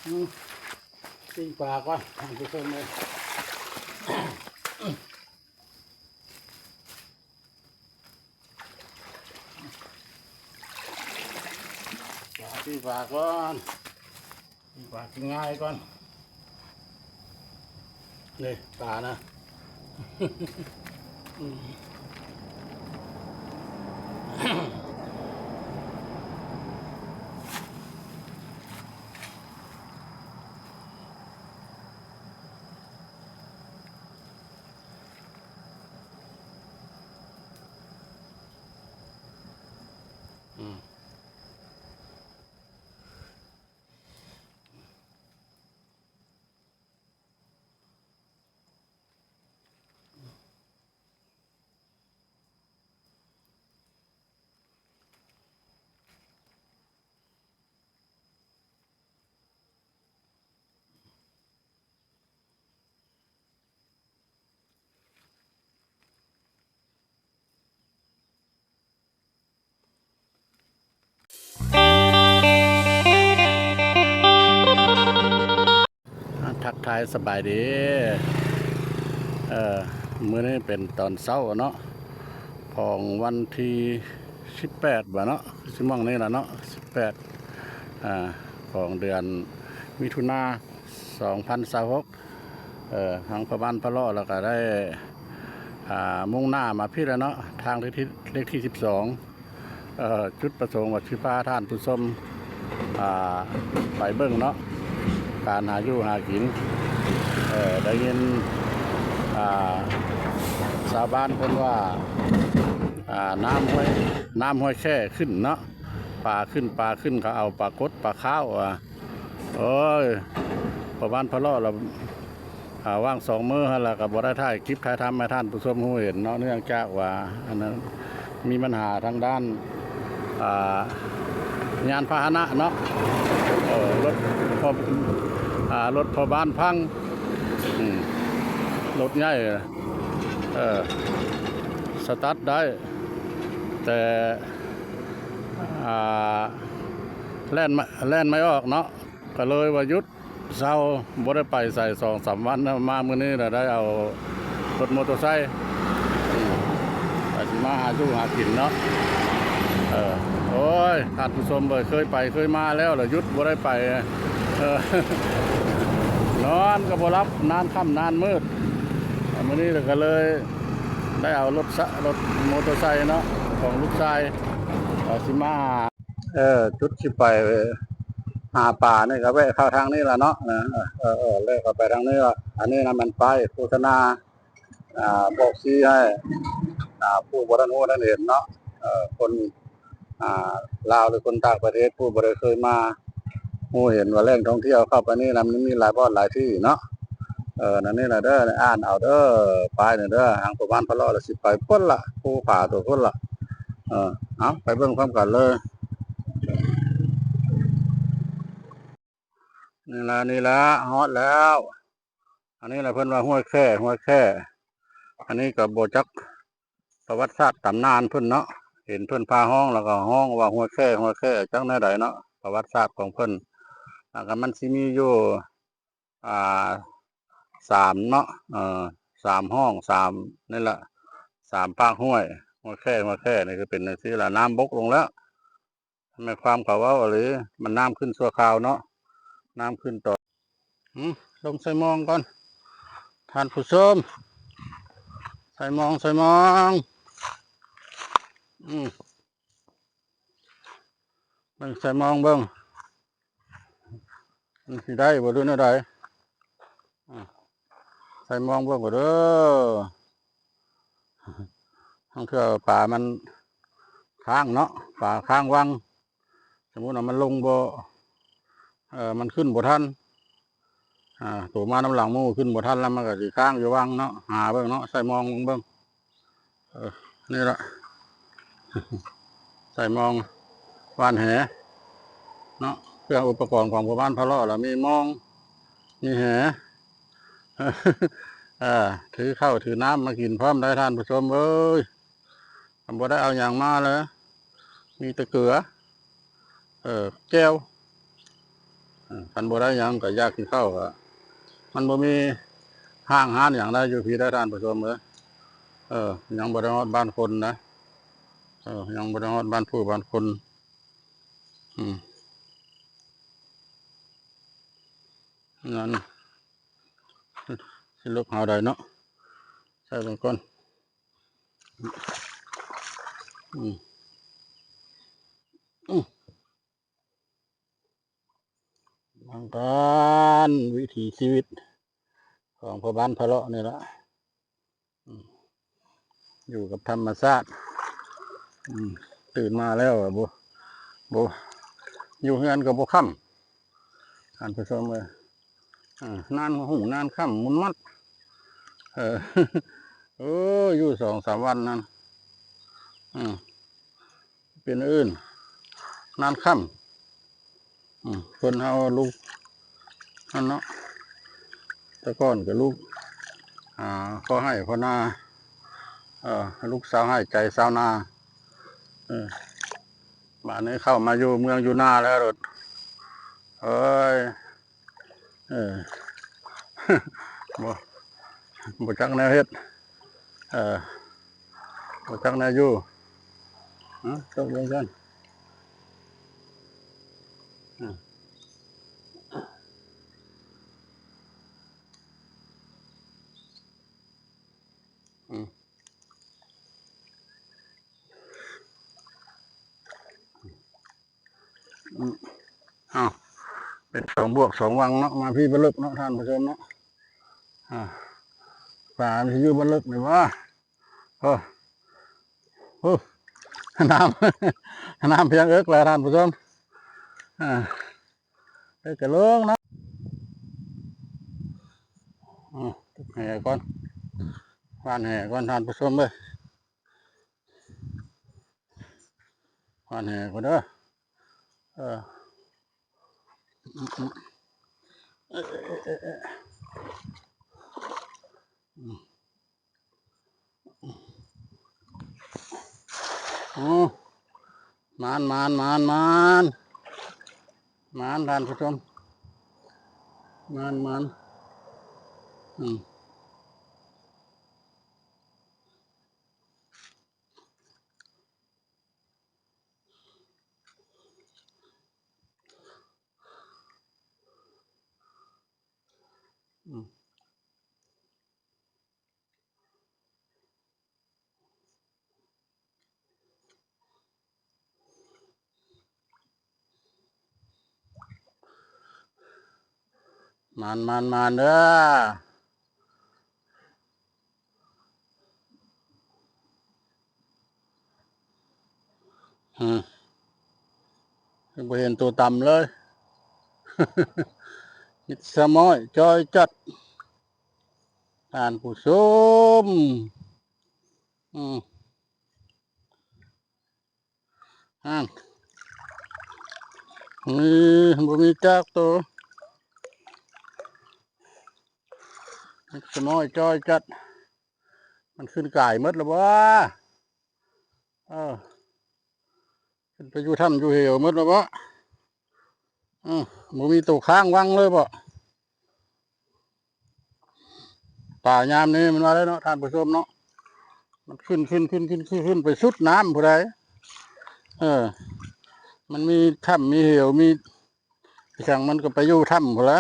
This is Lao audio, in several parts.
ອືມ ປີ້ງປາກ່ອນ ທ່ານຜູ້ຊົມເອີຍ. ປີ້ງປາກ່ອນ ປີ້ງປາກິນງ່າຍກ່ອນ ນີ້ປານະ. ອືມ. ອາ ທັກທາຍສະບາຍດີ ເອີ ມື້ນີ້ເປັນຕອນເຊົ້າເນາະ ຂອງວັນທີສິບແປດ ບໍ່ເນາະ ຊິມ່ອງນີ້ລະເນາະ ສິບແປດ ອາ ຂອງເດືອນມິຖຸນາ ສອງພັນຊາວຫົກ ເອີ ທາງພໍ່ບ້ານພະເລາະ ແລ້ວກໍໄດ້ ອາ ມຸ່ງໜ້າມາພີ້ແລ້ວເນາະ ທາງເລກທີ ເລກທີສິບສອງ ເອີ ຈຸດປະສົງວ່າຊິພາທ່ານຜູ້ຊົມ ອາ ໄປເບິ່ງເນາະ ການຫາຢູ່ຫາກິນ ເອີ ໄດ້ຍິນ ອາ ຊາວບ້ານເພິ່ນວ່າ ອາ ນ້ຳຫ້ວຍ ນ້ຳຫ້ວຍແຂ້ຂຶ້ນເນາະ ປາຂຶ້ນ ປາຂຶ້ນ ເຂົາເອົາປາກົດ ປາຂາວ ອາ ໂອ້ຍ ພໍ່ບ້ານພະເລາະລະ ອາ ວ່າງສອງມື້ຫັ້ນລະ ກໍບໍ່ໄດ້ຖ່າຍຄລິບຖ່າຍທຳໃຫ້ທ່ານຜູ້ຊົມຮູ້ເຫັນເນາະ ເນື່ອງຈາກວ່າ ອັນນັ້ນ ມີບັນຫາທາງດ້ານ ອາ ຍານພາຫະນະເນາະ ເອີ ລົດພໍ່ ອາ ລົດພໍ່ບ້ານພັງ ອືມ ລົດໃຫຍ່ ເອີ ສະຕາດໄດ້ ແຕ່ ອາ ແລ່ນ ແລ່ນໄມ່ອອກເນາະ ກໍເລີຍວ່າຢຸດເຊົາ ບໍ່ໄດ້ໄປໃສສອງສາມວັນ ມາມື້ນີ້ລະໄດ້ເອົາລົດມໍເຕີໄຊ ອາ ຊິມາຫາຢູ່ຫາກິນເນາະ ເອີ ໂອ້ຍ ທ່ານຜູ້ຊົມເອີຍ ເຄີຍໄປເຄີຍມາແລ້ວ ລະຢຸດບໍ່ໄດ້ໄປ ເອີ ນອນກໍບໍ່ຫຼັບ ນານຄ່ຳນານມືດ ມື້ນີ້ລະກໍເລີຍໄດ້ເອົາລົດ ລົດມໍເຕີໄຊເນາະ ຂອງລູກຊາຍ ເອີ ຊິມາ ເອີ ຈຸດຊິໄປຫາປານີ້ກໍແວະເຂົ້າທາງນີ້ລະເນາະ ເອີ ເອີ ເອີ ແລ້ວກໍໄປທາງນີ້ລະ ອັນນີ້ນະແມ່ນປ້າຍໂຄສະນາ ອາ ບອກຊີ້ໃຫ້ ອາ ຜູ້ບໍ່ທັນຮູ້ທັນເຫັນເນາະ ເອີ ຄົນ ອາ ລາວ ຫຼື ຄົນຕ່າງປະເທດ ຜູ້ບໍ່ໄດ້ເຄີຍມາ ຮູ້ເຫັນວ່າແຫຼ່ງທ່ອງທ່ຽວເຂົ້າໄປນີ້ນະ ມັນມີຫຼາຍບ່ອນຫຼາຍທີ່ເນາະ ເອີ ນັ້ນນີ້ລະເດີ ອ່ານເອົາເດີ ປ້າຍນີ້ເດີ ທາງປະມານພະເລາະລະ ຊິໄປພຸ້ນລະ ພູຜາຕົວພຸ້ນລະ ເອີ ເອົາ ໄປເບິ່ງພ້ອມກັນເລີຍ ນີ້ລະ ນີ້ລະ ຮອດແລ້ວ ອັນນີ້ລະເພິ່ນວ່າຫ້ວຍແຂ້ ຫ້ວຍແຂ້ ອັນນີ້ກໍບໍ່ຈັກປະຫວັດສາດຕຳນານເພິ່ນເນາະ ເຫັນເພິ່ນພາຮ້ອງ ແລ້ວກໍຮ້ອງວ່າຫ້ວຍແຂ້ ຫ້ວຍແຂ້ ຈັກແນວໃດເນາະ ປະຫວັດສາດຂອງເພິ່ນ ແລ້ວກໍມັນຊິມີຢູ່ ອ່າ ສາມເນາະ ເອີ ສາມຫ້ອງ ສາມ ນີ້ລະ ສາມປາກຫ້ວຍ ຫ້ວຍແຂ້ ຫ້ວຍແຂ້ ນີ້ຄືເປັນຈັ່ງຊີ້ລະ ນ້ຳບົກລົງແລ້ວ ໝາຍຄວາມເຂົາເວົ້າອີ່ຫຼີ ມັນນ້ຳຂຶ້ນຊົ່ວຄາວເນາະ ນ້ຳຂຶ້ນຕອນ ອືມ ລົງໃສ່ມອງກ່ອນ ທ່ານຜູ້ຊົມ ໃສ່ມອງ ໃສ່ມອງ ອືມ ເບິ່ງໃສ່ມອງເບິ່ງ ມັນຊິໄດ້ບໍ່ ຫຼື ແນວໃດ ອາ ໃສ່ມອງເບິ່ງກ່ອນເດີ ລາງເທື່ອປາມັນຄ້າງເນາະ ປາຄ້າງວັງ ສົມມຸດວ່າມັນລົງບໍ່ ເອີ ມັນຂຶ້ນບໍ່ທັນ ອາ ໂຕມານຳຫຼັງໝູ່ຂຶ້ນບໍ່ທັນ ແລ້ວມັນກໍຊິຄ້າງຢູ່ວັງເນາະ ຫາເບິ່ງເນາະ ໃສ່ມອງເບິ່ງ ເອີ ນີ້ລະ ໃສ່ມອງຫວ່ານແຫເນາະ ເຄື່ອງອຸປະກອນຂອງພໍ່ບ້ານພະເລາະລະ ມີມອງ ມີແຫ ເອີ ຖືເຂົ້າຖືນ້ຳມາກິນພ້ອມໄດ໋ທ່ານຜູ້ຊົມເອີຍ ບໍ່ໄດ້ເອົາຫຍັງມາເລີຍ ມີແຕ່ເກືອ ເອີ ແຈ່ວ ຄັນບໍ່ໄດ້ຫຍັງກໍຢາກກິນເຂົ້າ ກໍມັນບໍ່ມີຫ້າງຮ້ານຫຍັງໄດ້ຢູ່ພີ້ໄດ໋ທ່ານຜູ້ຊົມເອີຍ. ເອີ ຍັງບໍ່ໄດ້ຮອດບ້ານຄົນນະ ເອີ ຍັງບໍ່ໄດ້ຮອດບ້ານຜູ້ບ້ານຄົນ. ອືມ ນັ້ນ ຊິເລິກຫາວໃດເນາະ ໃສ່ເບິ່ງກ່ອນ. ອືມ ອືມ ມັນການວິຖີຊີວິດຂອງພໍ່ບ້ານພະເລາະນີ້ລະ ອືມ ຢູ່ກັບທຳມະຊາດ. ອືມ ຕື່ນມາແລ້ວບໍ່ ບໍ່ ຢູ່ເຮືອນກໍບໍ່ຄ່ຳ ທ່ານຜູ້ຊົມເອີຍ. ອາ ນານຫຸງນານຄ່ຳມຸນມັດ ເອີ ໂອ້ ຢູ່ສອງສາມວັນນັ້ນ ອາ ເປັນອື່ນ ນານຄ່ຳ. ອືມ ຄົນເຮົາລູກນັ້ນເນາະ ແຕ່ກ່ອນກໍລູກ ອາ ພໍ່ໄຮ່ພໍ່ນາ ເອີ ລູກຊາວໄຮ່ໃຈຊາວນາ ເອີ ບາດນີ້ເຂົ້າມາຢູ່ເມືອງຢູ່ນາແລ້ວ ເອີຍ ເອີ ບໍ່ ບໍ່ຈັກແນວເຮັດ ເອີ ບໍ່ຈັກແນວຢູ່ ຮະ ຕົກລົງຊັ້ນ ອາ ອືມ. ອືມ ອ້າວ ເປັນສອງບວກສອງວັງເນາະ ມາພີ້ບໍ່ເລິກເນາະ ທ່ານຜູ້ຊົມເນາະ ອາ ປາມັນຊິຢູ່ບໍ່ເລິກນີ້ຫວາ ໂອ້ ໂອ້ ນ້ຳ ນ້ຳພຽງເອິກແລ້ວ ທ່ານຜູ້ຊົມ ອາ ເອີ ກະລົງເນາະ ອືມ ແຫ່ກ່ອນ ຫວ່ານແຫ່ກ່ອນ ທ່ານຜູ້ຊົມເອີຍ. ຫວ່ານແຫກ່ອນເດີ ເອີ ອືມ ເອີ ເອີ ເອີ ເອີ ອືມ ໂອ້ ໝານ ໝານ ໝານ ໝານ ໝານ ທ່ານຜູ້ຊົມ ໝານ ໝານ ອືມ. ອືມ ໝານ ໝານ ໝານເດີ. ອືມ ຍັງບໍ່ເຫັນໂຕຕ່ຳເລີຍ ມິດສະມ້ອຍຈ່ອຍຈັດ ທ່ານຜູ້ຊົມ ອືມ. ຫັ້ນ ນີ້ ບໍ່ມີຈັກໂຕ ສະມ້ອຍຈ່ອຍຈັດ ມັນຂຶ້ນກາຍໝົດແລ້ວບໍ່? ເອີ ຂຶ້ນໄປຢູ່ຖ້ຳຢູ່ເຫວໝົດແລ້ວບໍ່? ອື ບໍ່ມີໂຕຄ້າງວັງເລີຍບໍ່? ປາຍາມນີ້ມັນວ່າໄດ້ເນາະ ທ່ານຜູ້ຊົມເນາະ ມັນຂຶ້ນ ຂຶ້ນ ຂຶ້ນ ຂຶ້ນ ຂຶ້ນ ຂຶ້ນໄປສຸດນ້ຳພຸ້ນໃດ໋ ເອີ ມັນມີຖ້ຳມີເຫວ ມີອີ່ຫຍັງ ມັນກໍໄປຢູ່ຖ້ຳພຸ້ນລະ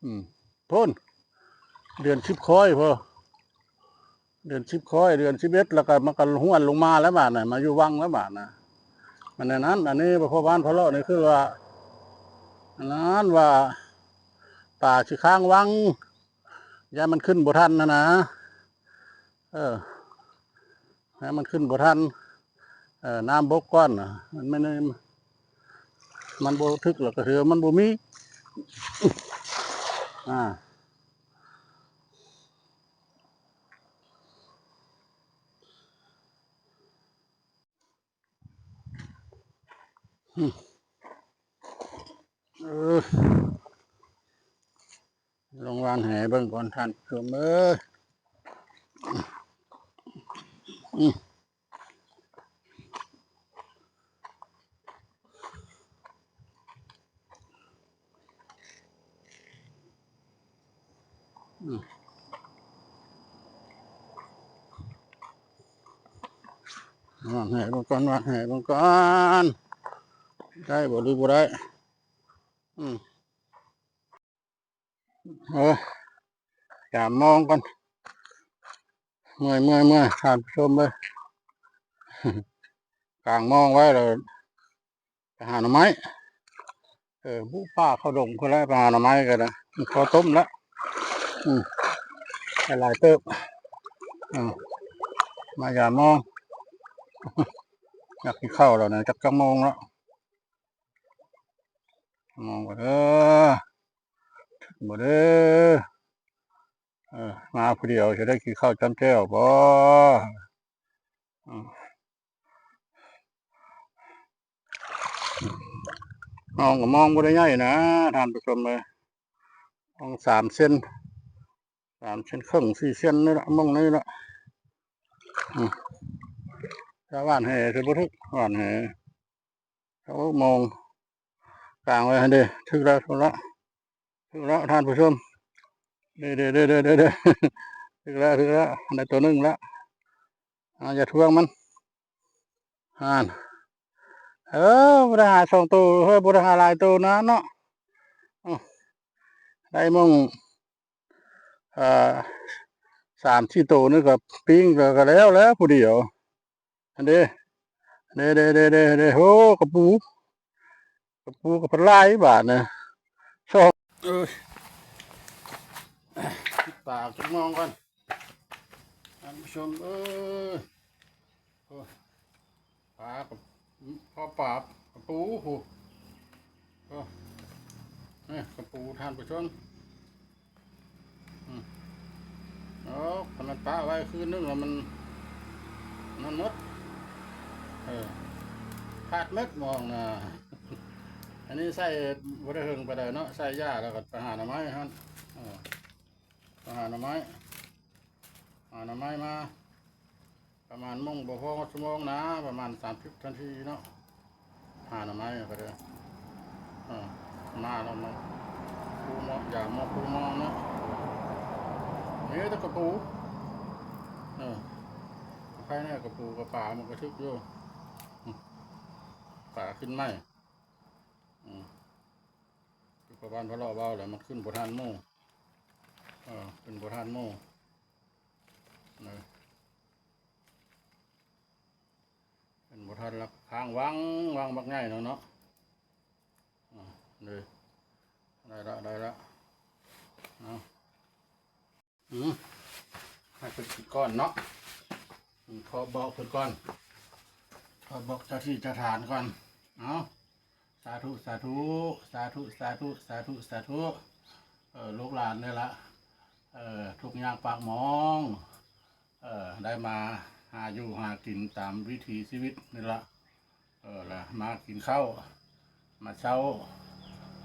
ອືມ ພຸ້ນ ເດືອນສິບຄ້ອຍພຸ້ນ ເດືອນສິບຄ້ອຍ ເດືອນສິບເອັດ ແລ້ວກໍມັນກໍຫ້ວນລົງມາແລ້ວບາດນະ ມາຢູ່ວັງແລ້ວບາດນະ ມັນແນວນັ້ນ. ອັນນີ້ພໍ່ບ້ານພະເລາະນີ້ຄືວ່າ ອັນນັ້ນວ່າ ປາຊິຄ້າງວັງ ຢ້ານມັນຂຶ້ນບໍ່ທັນຫັ້ນນະ ເອີ ໃຫ້ມັນຂຶ້ນບໍ່ທັນ ເອີ ນ້ຳບົກກ່ອນນະ ມັນ ມັນ ມັນບໍ່ຖືກແລ້ວກໍຖືວ່າມັນບໍ່ມີ ອາ. ອືມ ເອີ ລອງຫວ່ານແຫເບິ່ງກ່ອນທ່ານຜູ້ຊົມເອີຍ ອືມ. ອືມ ຫວ່ານແຫເບິ່ງກ່ອນ ຫວ່ານແຫເບິ່ງກ່ອນ ໄດ້ບໍ່ຫຼືບໍ່ໄດ້. ອືມ ເອີ ຢາມມອງກ່ອນ ເມື່ອຍ ເມື່ອຍ ເມື່ອຍ ທ່ານຜູ້ຊົມເອີຍ ກາງມອງໄວ້ແລ້ວ ໄປຫາໜໍ່ໄມ້ ເອີ ບຸປ່າເຂົ້າດົງພຸ້ນແຫຼະ ໄປຫາໜໍ່ໄມ້ກໍໄດ້ ພໍຕົ້ມແລ້ວ ອືມ ໄດ້ຫຼາຍເຕີບ ເອີ ມາຢາມມອງ ຢາກກິນເຂົ້າແລ້ວນະ ຈັກ ຈັກໂມງແລ້ວ ມອງກ່ອນເດີ ບໍ່ເດີ ເອີ ມາຜູ້ດຽວຈະໄດ້ກິນເຂົ້າຈ້ຳແຈ່ວບໍ່? ອືມ ມອງກໍມອງບໍ່ໄດ້ໃຫຍ່ນະ ທ່ານຜູ້ຊົມເອີຍ ມອງສາມເຊັນ ສາມເຊັນເຄິ່ງ ສີ່ເຊັນນີ້ລະ ມອງນີ້ລະ ອືມ ຖ້າຫວ່ານແຫຊິບໍ່ຖືກ ຫວ່ານແຫ ເອົາມອງກາງໄວ້ຫັ້ນເດ ຖືກແລ້ວ ຖືກແລ້ວ ຖືກແລ້ວທ່ານຜູ້ຊົມ ເດ ເດ ຖືກແລ້ວ ຖືກແລ້ວ ໄດ້ໂຕໜຶ່ງແລ້ວ ອ່າ ຢ່າຖ່ວງມັນ ຫັ້ນ ເອີ ບໍ່ໄດ້ຫາສອງໂຕເຮີ້ຍ ບໍ່ໄດ້ຫາຫຼາຍໂຕນະເນາະ ອື ໄດ້ມອງ ອ່າ ສາມສີ່ໂຕນີ້ກໍປີ້ງກໍ ກໍແລ້ວແຫຼະຜູ້ດຽວ ອັນເດ ເດ ເດ ເດ ເດ ໂອ້ ກະປູ ກະປູກໍເປັນຫຼາຍບາດນະ ສອງ ເອີຍ ປິດປາກຈັກມອງກ່ອນ ທ່ານຜູ້ຊົມເອີຍ ໂອ້ຍ ປາກະ ພໍປາກະປູພຸ້ນ ໂອ້ ນີ້ກະປູທ່ານຜູ້ຊົມ ອືມ ໂອ້ ຄັນມັນປະໄວ້ຄືນໜຶ່ງແລ້ວມັນ ນັ້ນໝົດ ເອີ ຂາດໝົດມອງນະ ອັນນີ້ໃສ່ບໍ່ໄດ້ເຖິງປານໃດເນາະ ໃສ່ຢາແລ້ວກໍໄປຫາໜໍ່ໄມ້ຫັ້ນ ເອີ ໄປຫາໜໍ່ໄມ້ ຫາໜໍ່ໄມ້ມາ ປະມານໂມງ ບໍ່ພໍຊົ່ວໂມງນະ ປະມານສາມສິບນາທີເນາະ ຫາໜໍ່ໄມ້ກໍໄດ້ ເອີ ມາແລ້ວມາປູໝໍ້ ຢາມໝໍ້ປູໝໍ້ເນາະ ມີແຕ່ກະປູ ເອີ ໃຄແນ່ກະປູ ກະປາມັນກະຖືກຢູ່ ອື ປາຂຶ້ນໃໝ່ ອື ຄືພໍ່ບ້ານພະເລາະເວົ້າແຫຼະ ມັນຂຶ້ນບໍ່ທັນໝູ່ ເອີ ຂຶ້ນບໍ່ທັນໝູ່ ເອີ ຂຶ້ນບໍ່ທັນລະ ຄ້າງວັງວັງບັກໃຫຍ່ເນາະ ເນາະ ເອີ ໄດ້ລະ ໄດ້ລະ ເອົາ ອືມ ໃຫ້ເພິ່ນກິນກ່ອນເນາະ ອືມ ຂໍບອກເພິ່ນກ່ອນ ຂໍບອກເຈົ້າທີ່ເຈົ້າທານກ່ອນ ເອົາ ສາທຸ ສາທຸ ສາທຸ ສາທຸ ເອີ ລູກຫຼານນີ້ລະ ເອີ ທຸກຍາກປາກໝອງ ເອີ ໄດ້ມາຫາຢູ່ຫາກິນຕາມວິຖີຊີວິດນີ້ລະ ເອີ ລະມາກິນເຂົ້າ ມາເຊົາ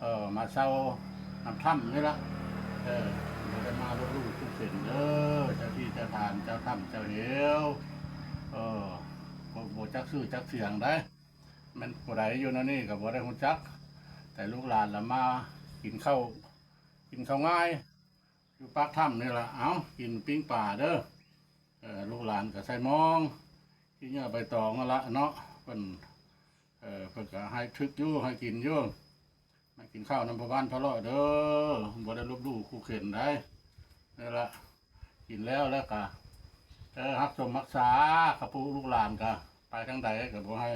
ເອີ ມາເຊົານຳຖ້ຳນີ້ລະ ເອີ ບໍ່ໄດ້ມາລົບຫຼູ່ຄູ່ເຂັນເດີ ເຈົ້າທີ່ເຈົ້າທານ ເຈົ້າຖ້ຳເຈົ້າເຫວ ເອີ ບໍ່ ບໍ່ຈັກຊື່ຈັກສຽງໃດ໋ ແມ່ນຜູ້ໃດຢູ່ແນວນີ້ກໍບໍ່ໄດ້ຮູ້ຈັກ ແຕ່ລູກຫຼານລະມາກິນເຂົ້າ ກິນເຂົ້າງາຍ ຢູ່ປາກຖ້ຳນີ້ລະ ເອົາ ກິນປີ້ງປາເດີ ເອີ ລູກຫຼານກໍໃສ່ມອງ ຂີ້ເຫຍື້ອໃບຕອງຫັ້ນລະເນາະ ເພິ່ນ ເອີ ເພິ່ນກໍໃຫ້ຖືກຢູ່ ໃຫ້ກິນຢູ່ ມາກິນເຂົ້ານຳພໍ່ບ້ານພະເລາະເດີ ບໍ່ໄດ້ລົບຫຼູ່ຂູ່ເຂັນໃດ໋ ນີ້ລະ ກິນແລ້ວ ແລ້ວກະ ເອີ ຮັກຊົມຮັກສາ ກະປູລູກຫຼານກະ ໄປທາງໃດກະບໍ່ໃຫ້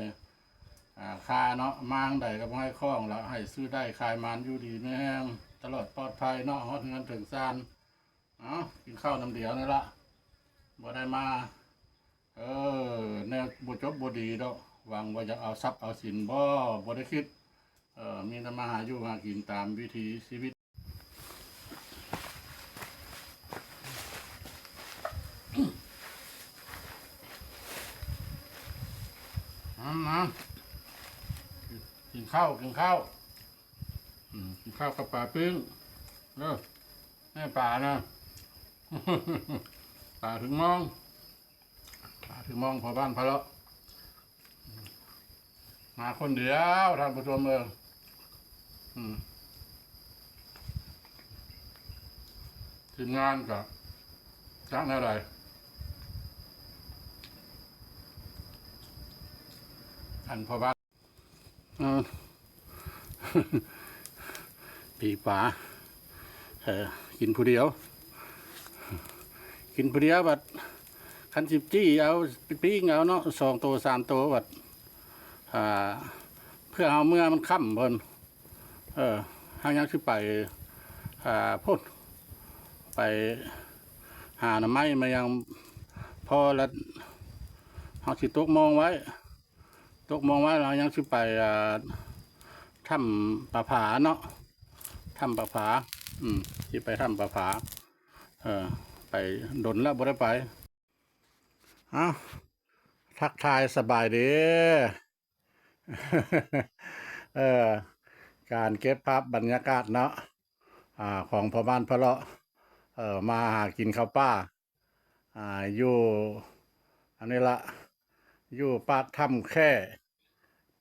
ອ່າ ຄາເນາະ ມາທາງໃດກະບໍ່ໃຫ້ຂ້ອງລະ ໃຫ້ຊື້ໄດ້ຂາຍໝານ ຢູ່ດີມີແຮງ ຕະຫຼອດປອດໄພເນາະ ຮອດເຮືອນເຖິງຊານ ເອົາ ກິນເຂົ້ານຳດຽວນີ້ລະ ບໍ່ໄດ້ມາ ເອີ ແນວບໍ່ຈົບບໍ່ດີດອກ ຫວັງວ່າຢາກເອົາຊັບເອົາສິນບໍ່ ບໍ່ໄດ້ຄິດ ເອີ ມີແຕ່ມາຫາຢູ່ຫາກິນຕາມວິຖີຊີວິດ ມາ ມາ ກິນເຂົ້າ ກິນເຂົ້າ ອືມ ກິນເຂົ້າກັບປາປີ້ງເດີ ແມ່ປານະ ປາຖືກມອງ ປາຖືກມອງ ພໍ່ບ້ານພະເລາະ ມາຄົນດຽວ ທ່ານຜູ້ຊົມເອີຍ ອືມ ທີມງານກໍຈັກແນວໃດ ອັນພໍ່ບ້ານ ເອີ ປີ້ງປາ ເອີ ກິນຜູ້ດຽວ ກິນຜູ້ດຽວ ບັດຄັນຊິຈີ່ເອົາ ປີ້ງເອົາເນາະ ສອງໂຕ ສາມໂຕ ບັດ ອ່າ ເພື່ອເຮົາເມືອມັນຄ່ຳເພິ່ນ ເອີ ເຮົາຍັງຊິໄປ ອ່າ ພຸ້ນ ໄປຫາໜໍ່ໄມ້ມາຫຍັງ ພໍລະ ເຮົາຊິຕົກມອງໄວ້ ຕົກມອງໄວ້ ແລ້ວເຮົາຍັງຊິໄປ ອ່າ ຖ້ຳປາຜາເນາະ ຖ້ຳປາຜາ ອືມ ຊິໄປຖ້ຳປາຜາ ເອີ ໄປດົນແລ້ວບໍ່ໄດ້ໄປ. ເອົ້າ ທັກທາຍສະບາຍດີ ເອີ ການເກັບພາບບັນຍາກາດເນາະ ອ່າ ຂອງພໍ່ບ້ານພະເລາະ ເອີ ມາຫາກິນເຂົ້າປ່າ ອ່າ ຢູ່ ອັນນີ້ລະ ຢູ່ປາກຖ້ຳແຂ້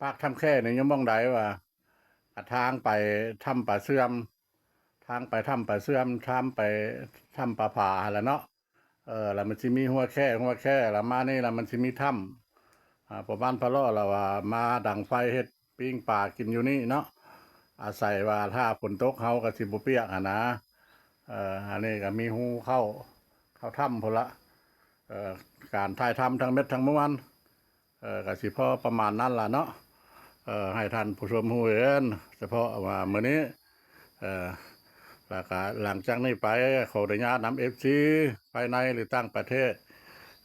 ປາກຖ້ຳແຂ້ນີ້ຢູ່ໝ່ອງໃດວະ ກະທາງໄປຖ້ຳປາເຊື່ອມ ທາງໄປຖ້ຳປາເຊື່ອມ ທາງໄປຖ້ຳປາຜາຫັ້ນລະເນາະ ເອີ ລະມັນຊິມີຫົວແຂ້ ຫົວແຂ້ ລະມານີ້ລະມັນຊິມີຖ້ຳ ອ່າ ພໍ່ບ້ານພະເລາະລະວ່າມາດັງໄຟເຮັດປີ້ງປາກິນຢູ່ນີ້ເນາະ ອາໄສວ່າຖ້າຝົນຕົກເຮົາກໍຊິບໍ່ປຽກຫັ້ນນະ ເອີ ອັນນີ້ກໍມີຮູເຂົ້າ ເຂົ້າຖ້ຳພຸ້ນລະ ເອີ ການຖ່າຍທຳທັງໝົດທັງມວນ ເອີ ກະຊິພໍປະມານນັ້ນລະເນາະ ເອີ ໃຫ້ທ່ານຜູ້ຊົມຮູ້ເຫັນສະເພາະວ່າມື້ນີ້ ເອີ ລະກະຫຼັງຈາກນີ້ໄປ ຂໍອະນຸຍາດນຳເອັຟຊີພາຍໃນ ຫຼື ຕ່າງປະເທດ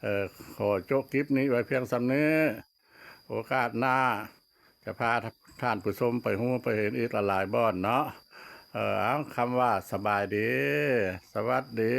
ເອີ ຂໍໂຈະກິບນີ້ໄວ້ພຽງສ່ຳນີ້ ໂອກາດໜ້າຈະພາທ່ານຜູ້ຊົມໄປຮູ້ໄປເຫັນອີກຫຼາຍໆບ່ອນເນາະ ເອີ ເອົາ ຄຳວ່າສະບາຍດີ ສະຫວັດດີ.